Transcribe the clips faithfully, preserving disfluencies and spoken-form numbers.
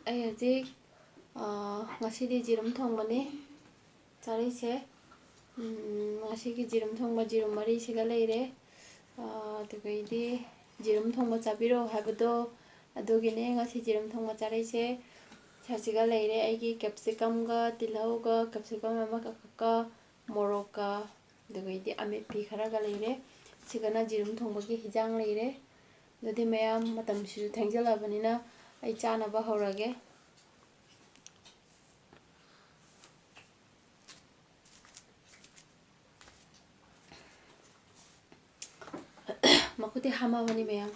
ꯑꯩ ꯍꯧꯖꯤꯛ, ꯑ, ꯉꯁꯤꯗꯤ ꯖꯤꯔꯨꯝ ꯊꯣꯡꯕꯅꯤ ꯆꯥꯔꯛꯏꯁꯦ꯫ ꯎꯝ, ꯉꯁꯤꯒꯤ ꯖꯤꯔꯨꯝ ꯊꯣꯡꯕ, ꯖꯤꯔꯨꯝ ꯃꯔꯤꯁꯤꯒ ꯂꯩꯔꯦ꯫ ꯑ, ꯑꯗꯨꯒꯩꯗꯤ ꯖꯤꯔꯨꯝ ꯊꯣꯡꯕ ꯆꯥꯕꯤꯔꯛꯑꯣ ꯍꯥꯏꯕꯗꯣ ꯑꯗꯨꯒꯤꯅꯦ ꯉꯁꯤ ꯖꯤꯔꯨꯝ ꯊꯣꯡꯕ ꯆꯥꯔꯛꯏꯁꯦ꯫ ꯁꯤꯒ ꯂꯩꯔꯦ ꯑꯩꯒꯤ capsicumꯒ, ꯇꯤꯜꯍꯧꯒ, capsicum ꯑꯃꯈꯛꯀ, ꯃꯣꯔꯣꯛꯀ, ꯑꯗꯨꯒꯩꯗꯤ ꯑꯃꯦꯠꯄꯤ ꯈꯔꯒ ꯂꯩꯔꯦ꯫ ꯁꯤꯒꯅ ꯖꯤꯔꯨꯝ ꯊꯣꯡꯕꯒꯤ ꯍꯤꯟꯖꯥꯡ ꯂꯩꯔꯦ꯫ ꯑꯗꯨꯗꯤ ꯃꯌꯥꯝ, ꯃꯇꯝꯁꯤꯁꯨ ꯊꯦꯡꯖꯤꯜꯂꯕꯅꯤꯅ ꯑꯩ ꯆꯥꯅꯕ ꯍꯧꯔꯒꯦ꯫ ꯃꯈꯨꯠꯇꯤ ꯍꯥꯝꯃꯕꯅꯤ ꯃꯌꯥꯝ꯫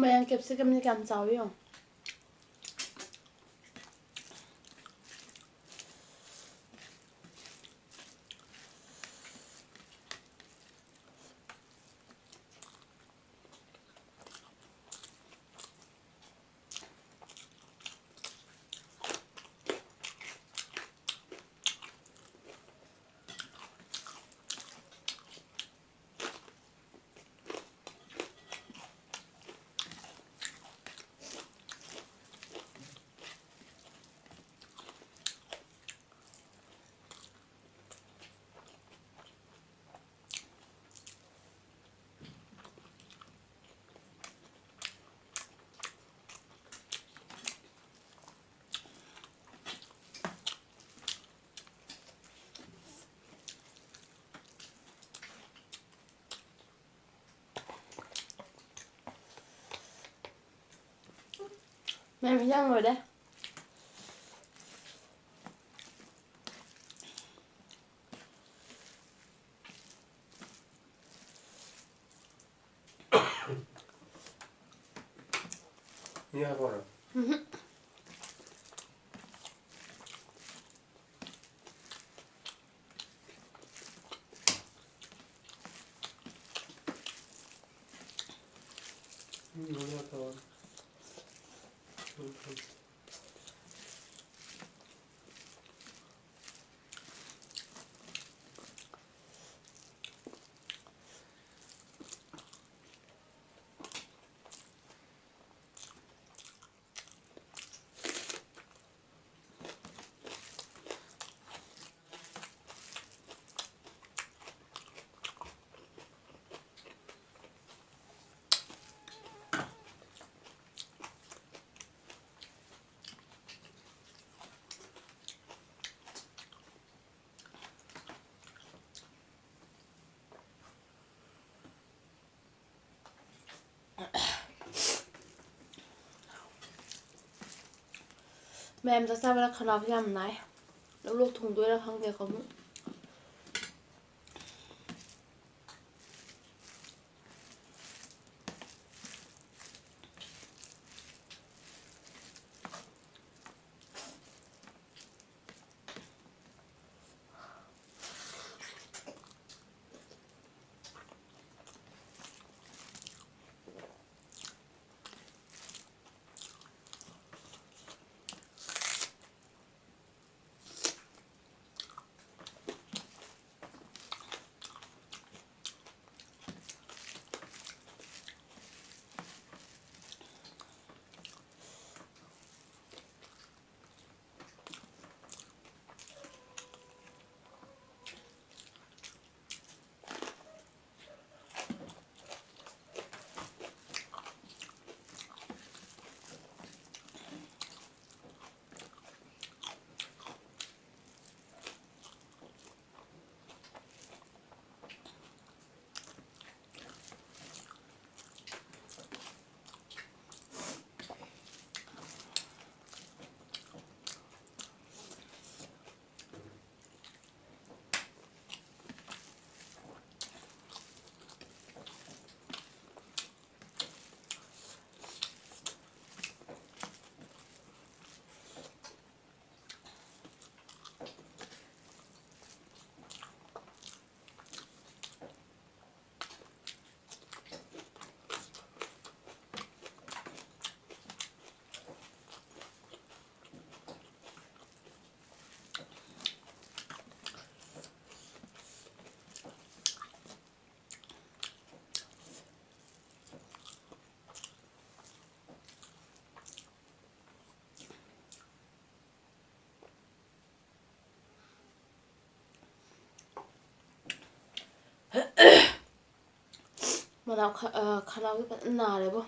ꯃꯌꯥꯝ capsicumꯁꯦ ꯀꯌꯥꯝ ꯆꯥꯎꯋꯤ ꯌꯦꯡꯉꯣ꯫ ꯃꯌꯥꯝ ꯍꯤꯟꯖꯥꯡ ꯂꯣꯏꯔꯦ꯫ ꯃꯤ ꯍꯥꯞꯄꯛꯑꯣꯔꯣ? ꯎꯝꯍꯨꯝ꯫ ꯎꯝ, ꯃꯤ ꯍꯥꯞꯄꯛꯑꯣ꯫ ꯎꯝ, ꯎꯝ꯫ ꯃꯌꯥꯝ ꯆꯥꯛ ꯆꯥꯕꯗ ꯈꯅꯥꯎꯁꯦ ꯌꯥꯝ ꯅꯥꯏ꯫ ꯂꯣꯛ ꯂꯣꯛ ꯊꯨꯡꯗꯣꯏꯔꯥ ꯈꯪꯗꯦꯀꯣ ꯑꯃꯨꯛ꯫ ꯈꯅꯥꯎ ꯈ-, ꯑ, ꯈꯅꯥꯎꯁꯦ ꯐꯖꯅ ꯅꯥꯔꯦꯕꯣ꯫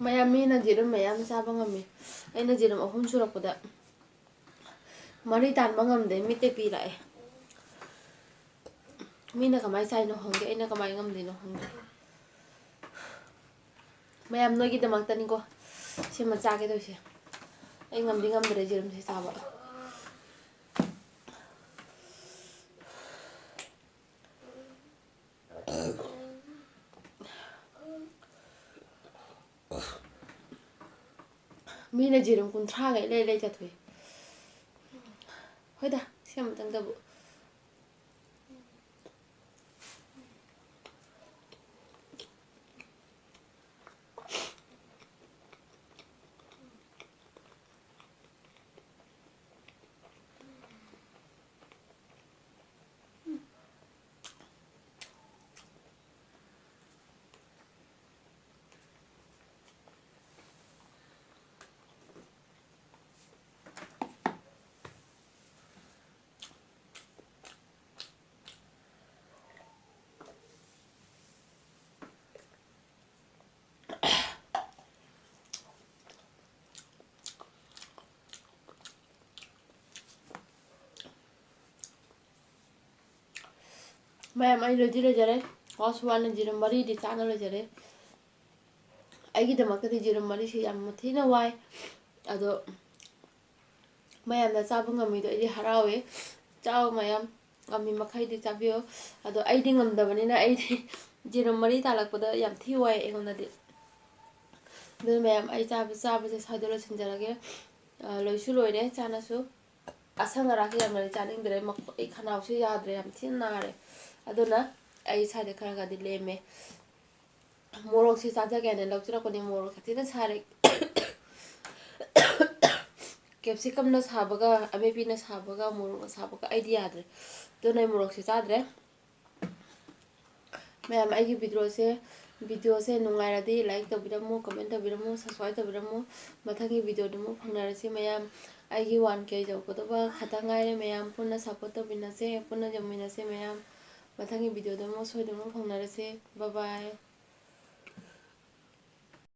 ꯃꯌꯥꯝ, ꯃꯤꯅ ꯌꯦꯔꯨꯝ ꯃꯌꯥꯝ ꯆꯥꯕ ꯉꯝꯃꯤ, ꯑꯩꯅ ꯌꯦꯔꯨꯝ ꯑꯍꯨꯝ ꯁꯨꯔꯛꯄꯗ ꯃꯔꯤ ꯇꯥꯟꯕ ꯉꯝꯗꯦ, ꯃꯤꯠꯇ ꯄꯤ ꯂꯥꯛꯑꯦ꯫ ꯃꯤꯅ ꯀꯃꯥꯏꯅ ꯆꯥꯏꯅꯣ ꯈꯪꯗꯦ, ꯑꯩꯅ ꯀꯃꯥꯏꯅ ꯉꯝꯗꯣꯏꯅꯣ ꯈꯪꯗꯦ꯫ ꯃꯌꯥꯝ, ꯅꯣꯏꯒꯤꯗꯃꯛꯇꯅꯤꯀꯣ ꯁꯦꯝꯃ ꯆꯥꯒꯦ ꯇꯧꯔꯤꯁꯦ꯫ ꯑꯩ ꯉꯝꯗꯤ ꯉꯝꯗ꯭ꯔꯦ ꯌꯦꯔꯨꯝꯁꯦ ꯆꯥꯕ꯫ ꯃꯤꯅ ꯌꯦꯔꯨꯝ ꯀꯨꯟꯊ꯭ꯔꯥꯒ ꯏꯂꯩ ꯂꯩ ꯆꯥꯊꯣꯛꯏ꯫ ꯍꯣꯏꯗ, ꯁꯤ ꯑꯃꯇꯪꯗꯕꯨ꯫ ꯃꯌꯥꯝ, ꯑꯩ ꯂꯣꯏꯗꯤ ꯂꯣꯏꯖꯔꯦ꯫ ꯋꯥꯁꯨ ꯋꯥꯅ ꯌꯦꯔꯨꯝ ꯃꯔꯤꯗꯤ ꯆꯥꯅ ꯂꯣꯏꯖꯔꯦ꯫ ꯑꯩꯒꯤꯗꯃꯛꯇꯗꯤ ꯌꯦꯔꯨꯝ ꯃꯔꯤꯁꯤ ꯌꯥꯝ ꯊꯤꯅ ꯋꯥꯏ꯫ ꯑꯗꯣ ꯃꯌꯥꯝꯅ ꯆꯥꯕ ꯉꯝꯃꯤꯗꯣ ꯑꯩꯗꯤ ꯍꯔꯥꯎꯋꯦ꯫ ꯆꯥꯎ ꯃꯌꯥꯝ, ꯉꯝꯃꯤ ꯃꯈꯩꯗꯤ ꯆꯥꯕꯤꯌꯣ꯫ ꯑꯗꯣ ꯑꯩꯗꯤ ꯉꯝꯗꯕꯅꯤꯅ ꯑꯩꯗꯤ ꯌꯦꯔꯨꯝ ꯃꯔꯤ ꯇꯥꯜꯂꯛꯄꯗ ꯌꯥꯝ ꯊꯤ ꯋꯥꯏ ꯑꯩꯉꯣꯟꯗꯗꯤ꯫ ꯑꯗꯨꯅ ꯃꯌꯥꯝ, ꯑꯩ ꯆꯥꯕ, ꯆꯥꯕꯁꯦ ꯁ꯭ꯋꯥꯏꯗ ꯂꯣꯏꯁꯤꯟꯖꯔꯒꯦ꯫ ꯑ, ꯂꯣꯏꯁꯨ ꯂꯣꯏꯔꯦ ꯆꯥꯅꯁꯨ꯫ ꯑꯁꯪ ꯑꯔꯥꯛꯁꯦ ꯌꯥꯝꯅꯗꯤ ꯆꯥꯅꯤꯡꯗ꯭ꯔꯦ, ꯃꯈꯣ-, ꯑꯩ ꯈꯅꯥꯎꯁꯦ ꯌꯥꯗ꯭ꯔꯦ, ꯌꯥꯝ ꯊꯤꯅ ꯅꯥꯔꯦ꯫ ꯑꯗꯨꯅ ꯑꯩ ꯁ꯭ꯋꯥꯏꯗ ꯈꯔ ꯈꯔꯗꯤ ꯂꯦꯝꯃꯦ꯫ ꯃꯣꯔꯣꯛꯁꯦ ꯆꯥꯖꯒꯦꯅ ꯂꯧꯖꯔꯛꯄꯅꯦ, ꯃꯣꯔꯣꯛ ꯁꯥꯊꯤꯅ ꯁꯥꯔꯦ꯫ ꯀꯦꯞꯁꯤꯀꯝꯅ ꯁꯥꯕꯒ, ꯑꯃꯦꯠꯄꯤꯅ ꯁꯥꯕꯒ, ꯃꯣꯔꯣꯛꯅ ꯁꯥꯕꯒ ꯑꯩꯗꯤ ꯌꯥꯗ꯭ꯔꯦ꯫ ꯑꯗꯨꯅ ꯑꯩ ꯃꯣꯔꯣꯛꯁꯦ ꯆꯥꯗ꯭ꯔꯦ꯫ ꯃꯌꯥꯝ, ꯑꯩꯒꯤ ꯚꯤꯗꯤꯑꯣꯁꯦ, ꯚꯤꯗꯤꯑꯣꯁꯦ ꯅꯨꯡꯉꯥꯏꯔꯗꯤ like ꯇꯧꯕꯤꯔꯝꯃꯨ, comment ꯇꯧꯕꯤꯔꯝꯃꯨ, subscribe ꯇꯧꯕꯤꯔꯝꯃꯨ꯫ ꯃꯊꯪꯒꯤ ꯚꯤꯗꯤꯑꯣꯗ ꯑꯃꯨꯛ ꯐꯪꯅꯔꯁꯤ ꯃꯌꯥꯝ꯫ ꯑꯩꯒꯤ one K ꯌꯧꯒꯗꯕ ꯈꯇ ꯉꯥꯏꯔꯦ ꯃꯌꯥꯝ꯫ ꯄꯨꯟꯅ support ꯇꯧꯃꯤꯟꯅꯁꯦ, ꯄꯨꯟꯅ ꯌꯧꯃꯤꯟꯅꯁꯦ ꯃꯌꯥꯝ꯫ ꯃꯊꯪꯒꯤ ꯚꯤꯗꯤꯑꯣꯗ ꯑꯃꯨꯛ ꯁꯣꯏꯗꯅ ꯐꯪꯅꯔꯁꯦ꯫ Bye bye꯫